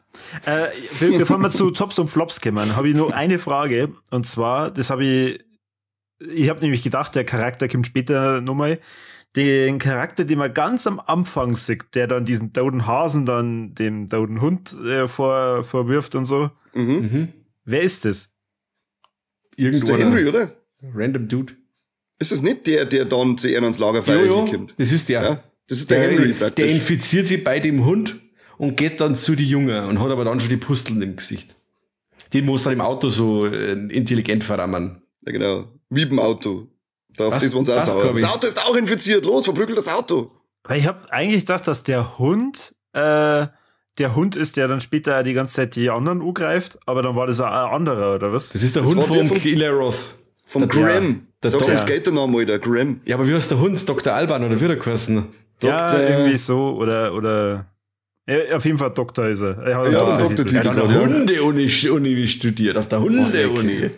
Bevor wir zu Tops und Flops kommen, habe ich nur eine Frage. Und zwar, das habe ich habe nämlich gedacht, der Charakter kommt später nochmal. Den Charakter, den man ganz am Anfang sieht, der dann diesen toten Hasen dann dem toten Hund vorwirft und so. Mhm. Mhm. Wer ist das? Irgendwo. Ist der Henry, oder? Random Dude. Ist das nicht der, der dann zu ihr ans Lagerfeuer kommt? Das ist der. Ja, das ist der Henry praktisch. Der infiziert sich bei dem Hund und geht dann zu die Jungen und hat aber dann schon die Pusteln im Gesicht. Den muss dann im Auto so intelligent verrammen. Ja, genau. Wie beim Auto. Da auf das wir uns auch sauer. Das Auto ist auch infiziert. Los, verprügelt das Auto. Weil ich habe eigentlich gedacht, dass der Hund ist, der dann später die ganze Zeit die anderen angreift, aber dann war das ein anderer, oder was? Das ist der Hund von Eli Roth. Vom Grimm. Sag sein Skatername, Alter. Grimm. Ja, aber wie heißt der Hund? Dr. Alban oder wie der geheißen? Ja, irgendwie so. Oder ja, auf jeden Fall Doktor ist er. Er hat ja, Doktortitel. Er hat an der Hunde-Uni studiert. Auf der Hunde-Uni.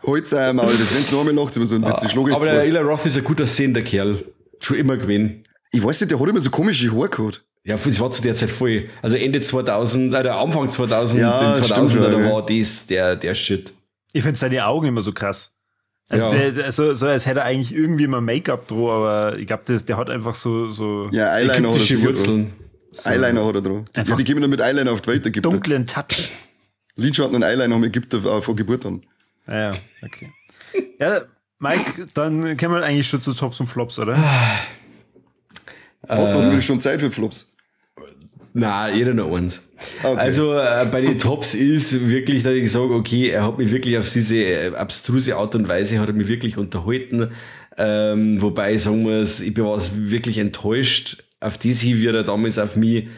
Holz einmal, das wenn's noch einmal lacht, immer so ein Witz. Ich aber der Eli Roth ist ein guter sehender Kerl. Schon immer gewesen. Ich weiß nicht, der hat immer so komische Haare gehabt. Ja, das war zu der Zeit voll. Also Ende 2000, oder Anfang 2000, ja, 2000er, schon, da war das der Shit. Ich finde seine Augen immer so krass. Also, ja. der, so als hätte er eigentlich irgendwie mal Make-up drauf, aber ich glaube, der hat einfach so ja, Eyeliner ägyptische Wurzeln. So. Eyeliner hat er drauf. Die gehen nur mit Eyeliner auf die Welt. Dunklen Touch. Lidschatten und Eyeliner haben Ägypter von Geburt an. Ja, okay. Ja, Mike, dann kommen wir eigentlich schon zu Tops und Flops, oder? Hast noch schon Zeit für Flops? Na, jeder noch eins. Okay. Also bei den Tops ist wirklich, dass ich sage, okay, er hat mich wirklich auf diese abstruse Art und Weise hat er mich wirklich unterhalten. Wobei ich sagen muss, ich war wirklich enttäuscht. auf das hin, wie er damals auf mich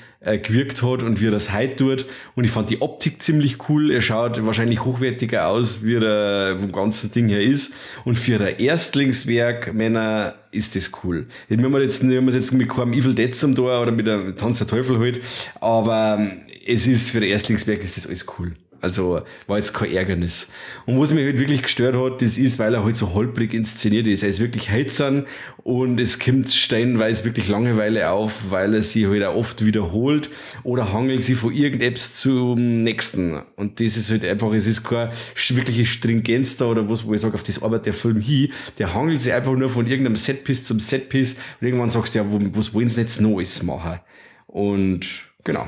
gewirkt hat und wie er das heute tut. Und ich fand die Optik ziemlich cool. Er schaut wahrscheinlich hochwertiger aus, wie er vom ganzen Ding her ist. Und für ein Erstlingswerk, Männer, ist das cool. Ich meine, jetzt, wir jetzt mit keinem Evil Dead zum Tor oder mit einem Tanz der Teufel halt, aber es ist für ein Erstlingswerk ist das alles cool. Also war jetzt kein Ärgernis. Und was mich halt wirklich gestört hat, das ist, weil er halt so holprig inszeniert ist. Er ist wirklich hölzern und es kommt steinweise wirklich Langeweile auf, weil er sich halt auch oft wiederholt oder hangelt sich von irgendetwas zum nächsten. Und das ist halt einfach, es ist keine wirkliche Stringenz da oder was, wo ich sage, auf das arbeitet der Film hin. Der hangelt sich einfach nur von irgendeinem Setpiece zum Setpiece und irgendwann sagst du ja, was wollen sie jetzt Neues machen? Und genau.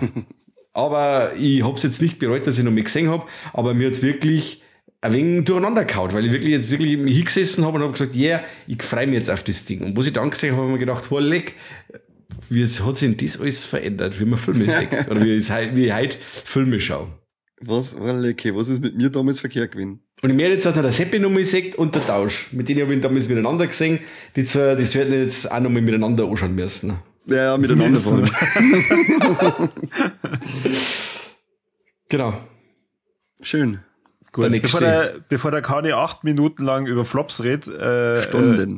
Aber ich hab's jetzt nicht bereut, dass ich noch mal gesehen hab, aber mir hat's wirklich ein wenig durcheinander gehauen, weil ich wirklich jetzt wirklich hingesessen habe und hab gesagt, yeah, ich freu mich jetzt auf das Ding. Und was ich dann gesehen habe, habe ich mir gedacht, oh leck, wie hat sich denn das alles verändert, wie man Filme sieht oder wie ich heute Filme schaue. Was, oh leck, was ist mit mir damals verkehrt gewesen? Und ich merke jetzt, dass noch der Seppi noch mal sieht und der Tausch. Mit denen habe ich ihn damals miteinander gesehen. Die zwei, das werden jetzt auch noch mal miteinander anschauen müssen. Ja, miteinander vor allem. Genau. Schön. Gut. Bevor der Kani 8 Minuten lang über Flops redet,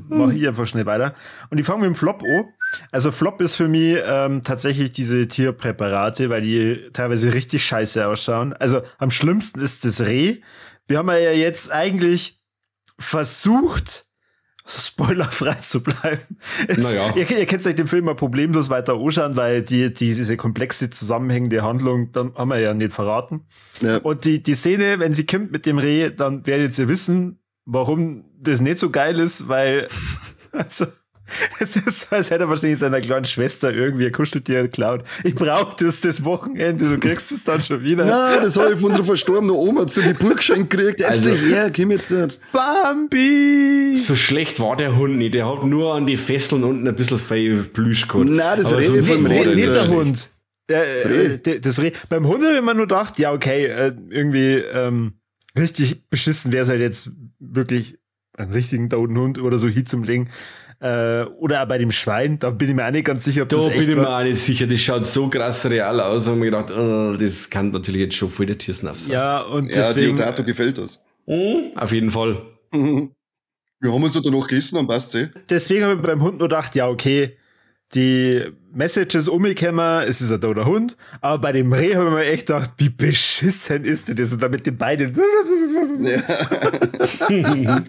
mache ich einfach schnell weiter. Und ich fange mit dem Flop an. Also Flop ist für mich tatsächlich diese Tierpräparate, weil die teilweise richtig scheiße ausschauen. Also am schlimmsten ist das Reh. Wir haben ja jetzt eigentlich versucht, spoilerfrei zu bleiben. Naja. Ihr könnt euch den Film mal problemlos weiter anschauen, weil diese komplexe, zusammenhängende Handlung, dann haben wir ja nicht verraten. Ja. Und die Szene, wenn sie kommt mit dem Reh, dann werdet ihr wissen, warum das nicht so geil ist, weil also, es ist so, als hätte er wahrscheinlich seiner kleinen Schwester irgendwie ein Kuscheltier geklaut. Ich brauche das Wochenende, du kriegst es dann schon wieder. Nein, das habe ich von unserer verstorbenen Oma zu Geburt geschenkt gekriegt. Jetzt also, her, komm jetzt nicht. Bambi! So schlecht war der Hund nicht. Der hat nur an die Fesseln unten ein bisschen viel Plüsch gehabt. Nein, das Reh vom Reh. Nicht der Hund. Das Reh. Das Reh. Beim Hund habe ich mir nur gedacht, ja okay, irgendwie richtig beschissen wäre es halt jetzt wirklich einen richtigen toten Hund oder so hin zum Legen. Oder auch bei dem Schwein, da bin ich mir auch nicht ganz sicher, ob das echt war. Da bin ich mir auch nicht sicher, das schaut so krass real aus, und mir gedacht, oh, das kann natürlich jetzt schon voll der Tiersnaff sein. Ja, und deswegen... Ja, Diodato gefällt das. Auf jeden Fall. Wir haben uns ja danach gegessen, dann passt's eh. Deswegen habe ich beim Hund nur gedacht, ja okay, die Message ist umgekommen, es ist ein toter Hund, aber bei dem Reh habe ich mir echt gedacht, wie beschissen ist denn das? Und dann mit den beiden... Ja.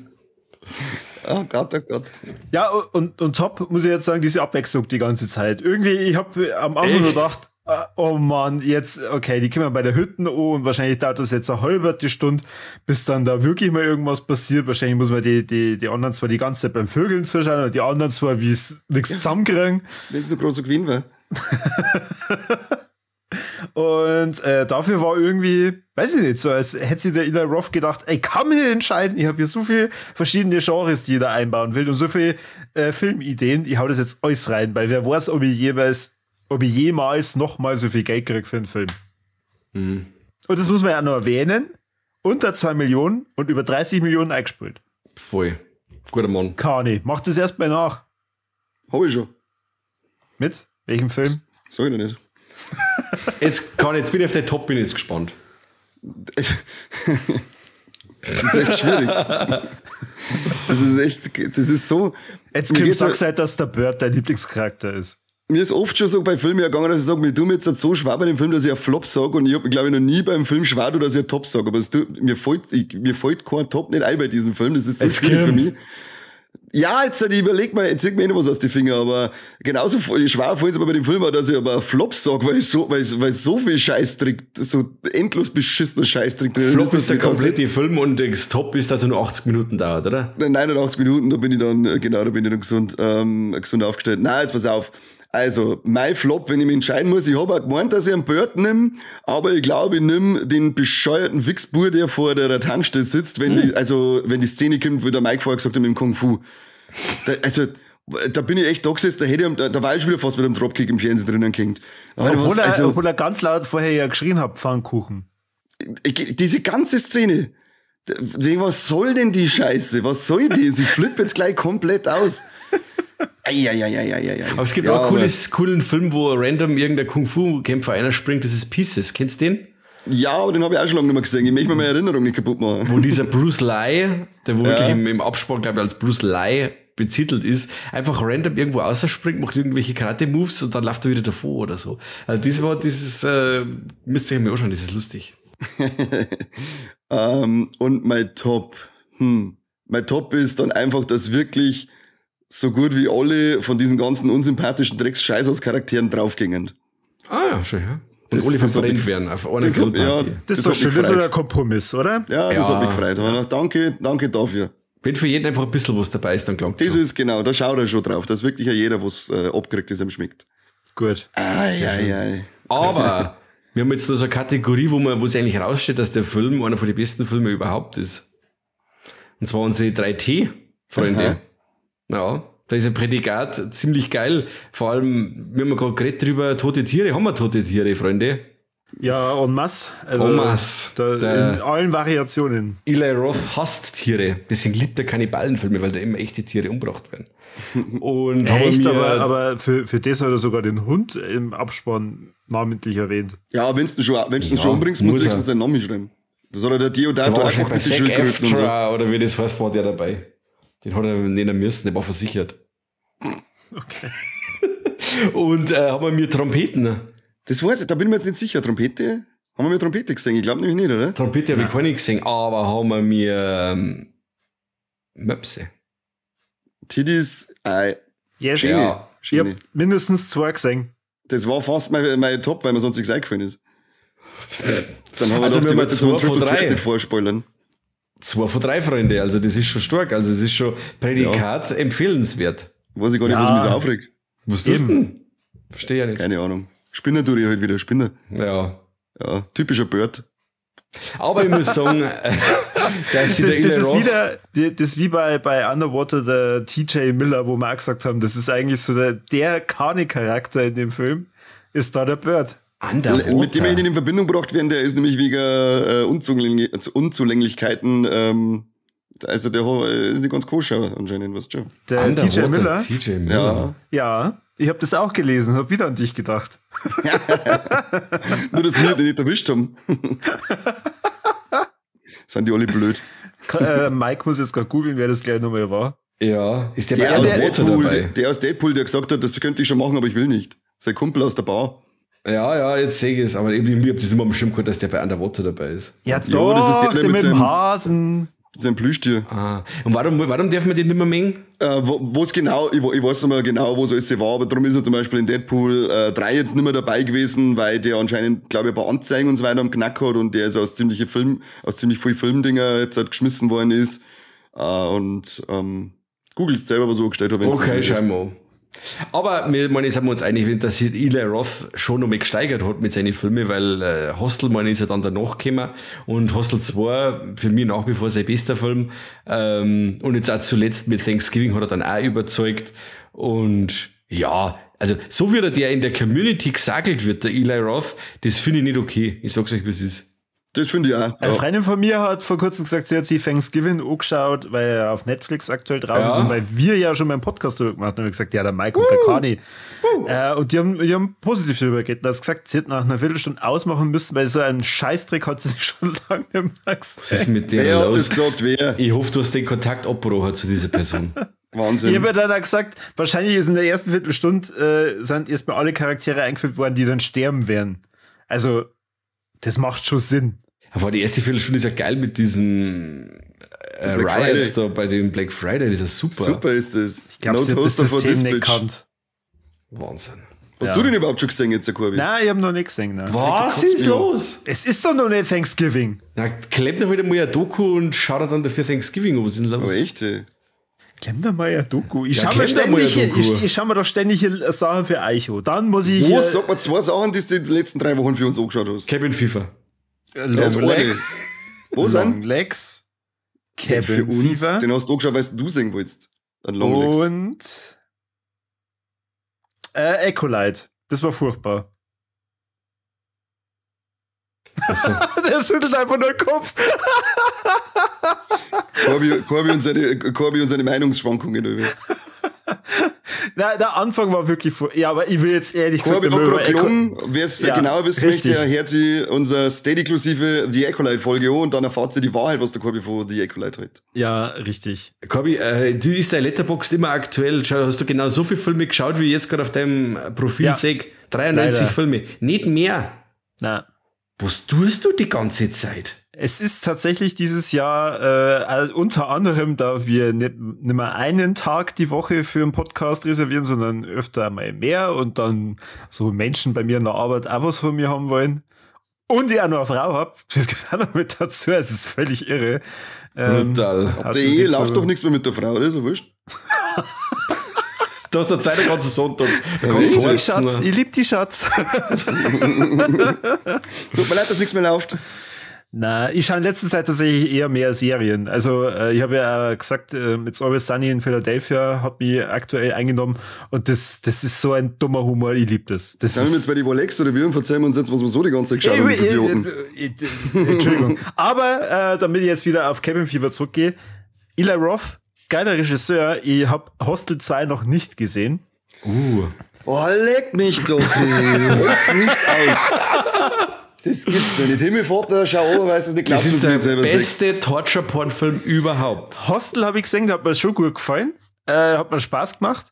Oh Gott, oh Gott. Ja, und top, muss ich jetzt sagen, diese Abwechslung die ganze Zeit. Irgendwie, ich habe am Anfang gedacht, oh Mann, jetzt, okay, die kommen bei der Hütten an und wahrscheinlich dauert das jetzt eine halbe Stunde, bis dann da wirklich mal irgendwas passiert. Wahrscheinlich muss man die anderen zwar die ganze Zeit beim Vögeln zuschauen und die anderen zwar, wie es nichts zusammenkriegen. Wenn es nur großer Gewinn war. Und dafür war irgendwie, weiß ich nicht, so als hätte sich der Eli Roth gedacht, ey, kann mich nicht entscheiden, ich habe hier so viele verschiedene Genres, die ich da einbauen will und so viele Filmideen, ich hau das jetzt alles rein, weil wer weiß, ob ich jemals nochmal so viel Geld kriege für einen Film. Mhm. Und das muss man ja auch noch erwähnen, unter 2 Millionen und über 30 Millionen eingespielt. Voll. Guter Mann. Kani, mach das erstmal nach. Hab ich schon. Mit? Welchem Film? Sag ich noch nicht. Jetzt bin ich auf den Top, bin ich jetzt gespannt. Das ist echt schwierig. Das ist echt, das ist so. Jetzt Kim, sag's halt, dass der Bird dein Lieblingscharakter ist. Mir ist oft schon so bei Filmen ergangen, dass ich sage, mir tut mir jetzt so schwer bei dem Film, dass ich einen Flop sage, und ich habe, glaube ich, noch nie beim Film schwer, dass ich einen Top sage. Aber es tut, mir fällt kein Top nicht ein bei diesem Film. Das ist so schwierig für mich. Ja, jetzt ich überleg mal, jetzt zieht mir eh noch was aus den Fingern, aber genauso schwer fällt es mir bei dem Film auch, dass ich aber einen Flop sage, weil so viel Scheißdreck, so endlos beschissener Scheißdreck drin ist. Flop ist der komplette Film und das Top ist, dass er nur 80 Minuten dauert, oder? 89 Minuten, da bin ich dann, genau, da bin ich dann gesund, gesund aufgestellt. Nein, jetzt pass auf. Also, mein Flop, wenn ich mich entscheiden muss, ich habe auch gemeint, dass ich einen Bird nehme, aber ich glaube, ich nehme den bescheuerten Wichsbur, der vor der Tankstelle sitzt, wenn die Szene kommt, wie der Mike vorher gesagt hat, mit dem Kung Fu. Da bin ich echt da gesessen, da war ich schon wieder fast mit einem Dropkick im Fernsehen drinnen gehängt. Obwohl er ganz laut vorher ja geschrien hat, Pfannkuchen. Diese ganze Szene, was soll denn die Scheiße? Was soll die? Sie flippt jetzt gleich komplett aus. Eieieiei. Aber es gibt auch einen coolen Film, wo random irgendein Kung-Fu-Kämpfer einer springt, das ist Pieces. Kennst du den? Ja, aber den habe ich auch schon lange nicht mehr gesehen. Ich möchte mir meine Erinnerung nicht kaputt machen. Wo dieser Bruce Lee, der wo wirklich im Abspann, glaube ich, als Bruce Lee betitelt ist, einfach random irgendwo rausspringt, macht irgendwelche Karate-Moves und dann läuft er wieder davor oder so. Also das war dieses, müsst ihr mir anschauen, das ist lustig. Und mein Top. Mein Top ist dann einfach, dass wirklich so gut wie alle von diesen ganzen unsympathischen Drecks-Scheiß aus Charakteren draufgingen. Ah ja, schön, ja. Und alle verbrennt werden auf einer Grillparty. Ja, das ist doch schön, das ist ein Kompromiss, oder? Ja, das hat mich gefreut. Ja. Danke dafür. Wenn für jeden einfach ein bisschen was dabei ist, dann klangt das schon. Ist genau, da schaut er schon drauf, dass wirklich jeder was abkriegt, das ihm schmeckt. Gut. Ei. Aber wir haben jetzt noch so eine Kategorie, wo es eigentlich raussteht, dass der Film einer von den besten Filmen überhaupt ist. Und zwar unsere 3T, Freunde. Ja, da ist ein Prädikat ziemlich geil. Vor allem, wir haben gerade geredet drüber, tote Tiere. Haben wir tote Tiere, Freunde? Ja, en masse. Also en masse. Da in allen Variationen. Eli Roth hasst Tiere. Deswegen liebt er Kannibalenfilme, weil da immer echte Tiere umgebracht werden. Und echt, aber für das hat er sogar den Hund im Abspann namentlich erwähnt. Ja, wenn du ihn schon umbringst, musst du wenigstens seinen Namen schreiben. Das hat er der Diodato auch bei Zac Efron oder wie das heißt, war der dabei. Den hat er nennen müssen, der war versichert. Okay. Und haben wir Trompeten? Das weiß ich, da bin ich mir jetzt nicht sicher. Trompete? Haben wir Trompete gesehen? Ich glaube nämlich nicht, oder? Trompete habe ich keine gesehen, aber haben wir mir Möpse. Tiddies, ei. Yes. Ja. Ich habe mindestens 2 gesehen. Das war fast mein Top, weil mir sonst nichts eingefallen ist. Dann haben wir also doch die wir 2 von 3. Nicht vorspoilern. 2 von 3, Freunde, also das ist schon stark. Also das ist schon Prädikat empfehlenswert. Weiß ich gar nicht, was mich so aufregt. Was tust du denn? Verstehe ja nicht. Keine Ahnung. Spinner tue ich halt wieder, Spinner. Ja. Ja, typischer Bird. Aber ich muss sagen, dass das ist wieder, das ist wie bei Underwater der TJ Miller, wo wir auch gesagt haben, das ist eigentlich so der Carney-Charakter in dem Film, ist da der Bird. Underwater. Mit dem ich ihn in Verbindung gebracht werden, der ist nämlich wegen Unzulänglichkeiten, also der ist nicht ganz koscher anscheinend, weißt du schon. Der TJ Miller? TJ Miller. Ja, ich habe das auch gelesen, habe wieder an dich gedacht. Nur, dass wir den nicht erwischt haben. Sind die alle blöd. Mike muss jetzt gerade googeln, wer das gleich nochmal war. Ja, ist der bei aus Deadpool dabei? Der aus Deadpool, der gesagt hat, das könnte ich schon machen, aber ich will nicht. Sein Kumpel aus der Bar. Ja, jetzt sehe ich es. Aber ich hab das immer am Schirm gehabt, dass der bei Underwater dabei ist. Ja, doch, das ist der mit dem Hasen. Sein Plüschtier. Ah. Und warum darf man den nicht mehr mengen? Wo es genau, ich weiß nicht mehr genau, wo es alles war, aber darum ist er zum Beispiel in Deadpool 3 jetzt nicht mehr dabei gewesen, weil der anscheinend, glaube ich, ein paar Anzeigen und so weiter am Knack hat und der ist aus ziemlich viel Filmdinger jetzt halt geschmissen worden ist. Und googelt selber, was ich angestellt habe. Okay, schau mal. Aber wir, meine, sind wir uns einig, dass sich Eli Roth schon noch mal gesteigert hat mit seinen Filmen, weil Hostel, meine, ist ja dann danach gekommen und Hostel 2 für mich nach wie vor sein bester Film, und jetzt auch zuletzt mit Thanksgiving hat er dann auch überzeugt und ja, also so wie er der in der Community gesagelt wird, der Eli Roth, das finde ich nicht okay. Ich sag's euch, wie es ist. Das finde ich auch. Eine Freundin von mir hat vor kurzem gesagt, sie hat sich Thanksgiving angeschaut, weil er auf Netflix aktuell drauf ist und weil wir ja schon mal einen Podcast darüber gemacht haben, haben gesagt, ja, der Mike und der Kani. Und die haben positiv darüber geredet. Und hat gesagt, sie hat nach einer Viertelstunde ausmachen müssen, weil so einen Scheißdreck hat sie schon lange nicht mehr gesehen. Was ist mit der Wer los? hat das gesagt? Wer? Ich hoffe, du hast den Kontakt abgebrochen zu dieser Person. Wahnsinn. Ich habe dann auch gesagt, wahrscheinlich ist in der ersten Viertelstunde sind erstmal alle Charaktere eingeführt worden, die dann sterben werden. Also das macht schon Sinn. Aber die erste Viertelstunde ist ja geil mit diesen Riots da bei dem Black Friday. Das ist ja super. Super ist das. Ich glaube, sie hat das System nicht gekannt. Wahnsinn. Hast du den überhaupt schon gesehen jetzt, Corby? Nein, ich habe noch nicht gesehen. Nein. Was ist los? Es ist doch noch nicht Thanksgiving. Na, klemmt doch wieder mal ein Doku und schaut dann dafür Thanksgiving. Was ist denn los? Aber echt, ey. Klemm da mal ein Doku. Ich schau mir doch ständig hier Sachen für Eicho. Dann muss ich. Wo, sag mal zwei Sachen, die du in den letzten 3 Wochen für uns angeschaut hast. Cabin Fever. Long Legs. Wo sind? Long Legs. Cabin für uns. Fever. Den hast du angeschaut, weil du sehen wolltest. An Long Legs. Und Acolyte. Das war furchtbar. So. Der schüttelt einfach nur den Kopf. Corby und seine Meinungsschwankungen. Na, der Anfang war wirklich ja, aber ich will jetzt ehrlich gesagt. Wer es ja, genauer wissen möchte, hört sich unser Steady-inklusive The Acolyte-Folge an und dann erfahrt ihr die Wahrheit, was der Corby von The Acolyte hält. Ja, richtig. Corby, du ist dein Letterboxd immer aktuell. Schau, hast du genau so viele Filme geschaut, wie ich jetzt gerade auf deinem Profil ja. sehe? 93 Leider. Filme. Nicht mehr. Na. Was tust du die ganze Zeit? Es ist tatsächlich dieses Jahr unter anderem, da wir nicht mehr einen Tag die Woche für einen Podcast reservieren, sondern öfter mal mehr und dann so Menschen bei mir in der Arbeit auch was von mir haben wollen und ich auch noch eine Frau habe, das gibt auch noch mit dazu, es ist völlig irre. Brutal. Ab der Ehe läuft doch nichts mehr mit der Frau, oder? So wurscht. Du hast der Zeit den ganzen Sonntag. Ich lieb dich, Schatz. Ich lieb dich, Schatz. Tut mir leid, dass nichts mehr läuft. Na, ich schaue in letzter Zeit tatsächlich eher mehr Serien. Also ich habe ja gesagt, It's Always Sunny in Philadelphia hat mich aktuell eingenommen und das ist so ein dummer Humor, ich liebe das. Das sind wir jetzt bei die Rolex oder wir verzeihen uns jetzt, was wir so die ganze Zeit geschaut haben, Idioten. Entschuldigung. Aber damit ich jetzt wieder auf Cabin Fever zurückgehe, Eli Roth, geiler Regisseur, ich habe Hostel 2 noch nicht gesehen. Oh, leck mich doch. Halt's nicht aus. Das gibt's ja nicht. Himmelvater, schau oben, weißt du nicht, glaubst du nicht selber. Das ist der beste Torture-Porn-Film überhaupt. Hostel habe ich gesehen, der hat mir schon gut gefallen. Hat mir Spaß gemacht.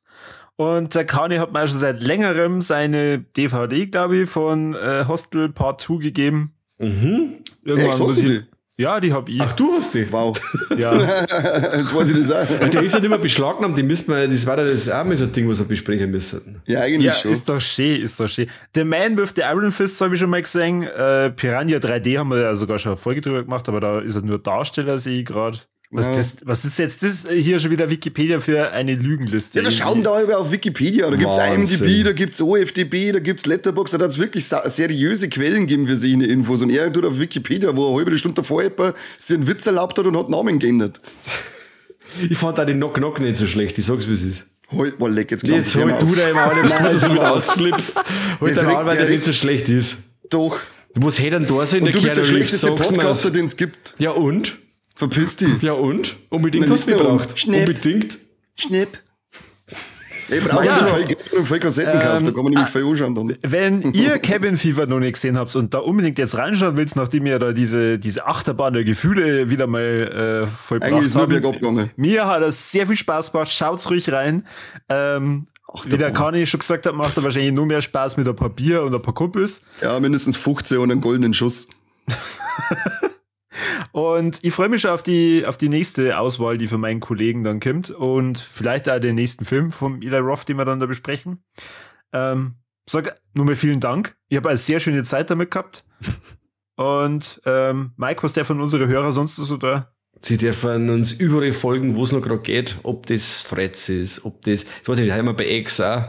Und der Kani hat mir schon seit längerem seine DVD, glaube ich, von Hostel Part 2 gegeben. Mhm. Irgendwann Echt, hast du die? Ja, die hab ich. Ach, du hast die? Wow. Ja. Jetzt weiß ich das auch. Der ist halt immer beschlagnahmt, die müssen wir, das war ja das auch mal so ein Ding, was wir besprechen müssen. Ja, eigentlich ja, schon. Ist doch schön, ist doch schön. The Man with the Iron Fist habe ich schon mal gesehen. Piranha 3D haben wir ja sogar schon eine Folge drüber gemacht, aber da ist er nur Darsteller, sehe ich gerade. Was, ja. Was ist jetzt das hier schon wieder Wikipedia für eine Lügenliste? Ja, da schauen da über auf Wikipedia. Da gibt's IMDb, da gibt's OFDB, da gibt's Letterboxd, da hat's wirklich seriöse Quellen geben für sich eine Infos. Und er tut auf Wikipedia, wo er eine halbe Stunde davor etwa sich einen Witz erlaubt hat und hat Namen geändert. Ich fand da den Knock Knock nicht so schlecht, ich sag's wie es ist. Halt mal leck, jetzt jetzt halt du da immer an, dass du wieder ausflippst. Halt den an, weil der nicht so schlecht ist. Doch. Was hätte denn da so in der Du bist der schlechteste Podcaster, den es gibt. Ja und? Verpiss dich. Ja und? Unbedingt hast du mich gebraucht. Unbedingt. Schnipp. Ich brauche ja viel Geld und viel Kassetten gekauft, da kann man nämlich viel anschauen dann. Wenn ihr Cabin Fever noch nicht gesehen habt und da unbedingt jetzt reinschauen willst, nachdem ihr da diese Achterbahn der Gefühle wieder mal vollbracht habt. Eigentlich ist nur bergab gegangen. Mir hat das sehr viel Spaß gemacht, schaut's ruhig rein. Wie der Kani schon gesagt hat, macht er wahrscheinlich nur mehr Spaß mit ein paar Bier und ein paar Kumpels. Ja, mindestens 15 und einen goldenen Schuss. Und ich freue mich schon auf die nächste Auswahl, die von meinen Kollegen dann kommt und vielleicht auch den nächsten Film vom Eli Roth, den wir dann da besprechen. Sag nur mal vielen Dank. Ich habe eine sehr schöne Zeit damit gehabt. Und Mike, was der von unseren Hörern sonst so da? Sie dürfen uns überall folgen, wo es noch gerade geht, ob das Threads ist, ob das, das weiß ich nicht, haben wir bei X auch?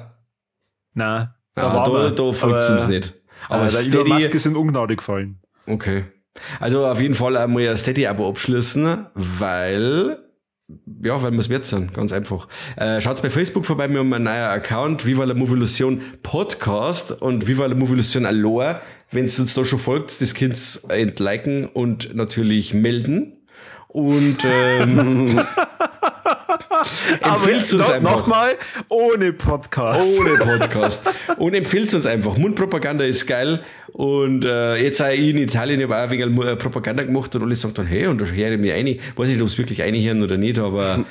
Nein, da folgt es uns nicht. Aber die Maske sind Ungnade gefallen. Okay. Also auf jeden Fall einmal ein Steady-Abo abschließen, weil wir es wert sind, ganz einfach. Schaut bei Facebook vorbei, wir haben einen neuen Account, Viva la Movilusion Podcast und Viva la Movilusion Aloha. Wenn es uns da schon folgt, das könnt ihr entliken und natürlich melden. Und empfiehlt uns einfach. Nochmal, ohne Podcast. Ohne Podcast. Und empfiehlt uns einfach. Mundpropaganda ist geil. Und jetzt auch ich in Italien, ich habe auch ein wenig Propaganda gemacht und alle sagen dann, hey, und da höre ich mich rein. Weiß nicht, ob es wirklich reinhören oder nicht, aber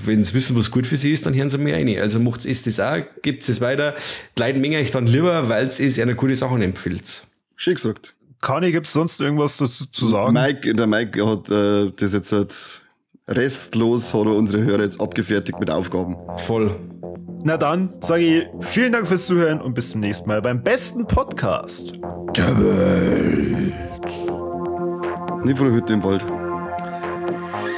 wenn sie wissen, was gut für sie ist, dann hören sie mir rein. Also macht es das auch, gebt es weiter. Die Leute mengen euch dann lieber, weil es einer gute Sachen empfiehlt. Schön gesagt. Kani, gibt es sonst irgendwas dazu zu sagen? Der Mike hat das jetzt halt restlos, hat er unsere Hörer jetzt abgefertigt mit Aufgaben. Voll. Na dann sage ich vielen Dank fürs Zuhören und bis zum nächsten Mal beim besten Podcast der Welt. Nicht von der Hütte im Wald.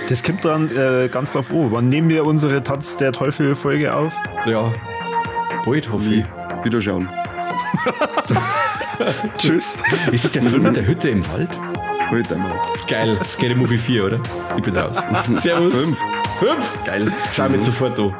Das kommt dann ganz drauf an. Wann nehmen wir unsere Tanz der Teufel-Folge auf? Ja, bald hoffe ich. Wiederschauen. Tschüss. Ist das der Film mit der Hütte im Wald? Heute einmal. Geil, Scary Movie 4, oder? Ich bin raus. Servus. 5. 5? Geil. Schau mir sofort an.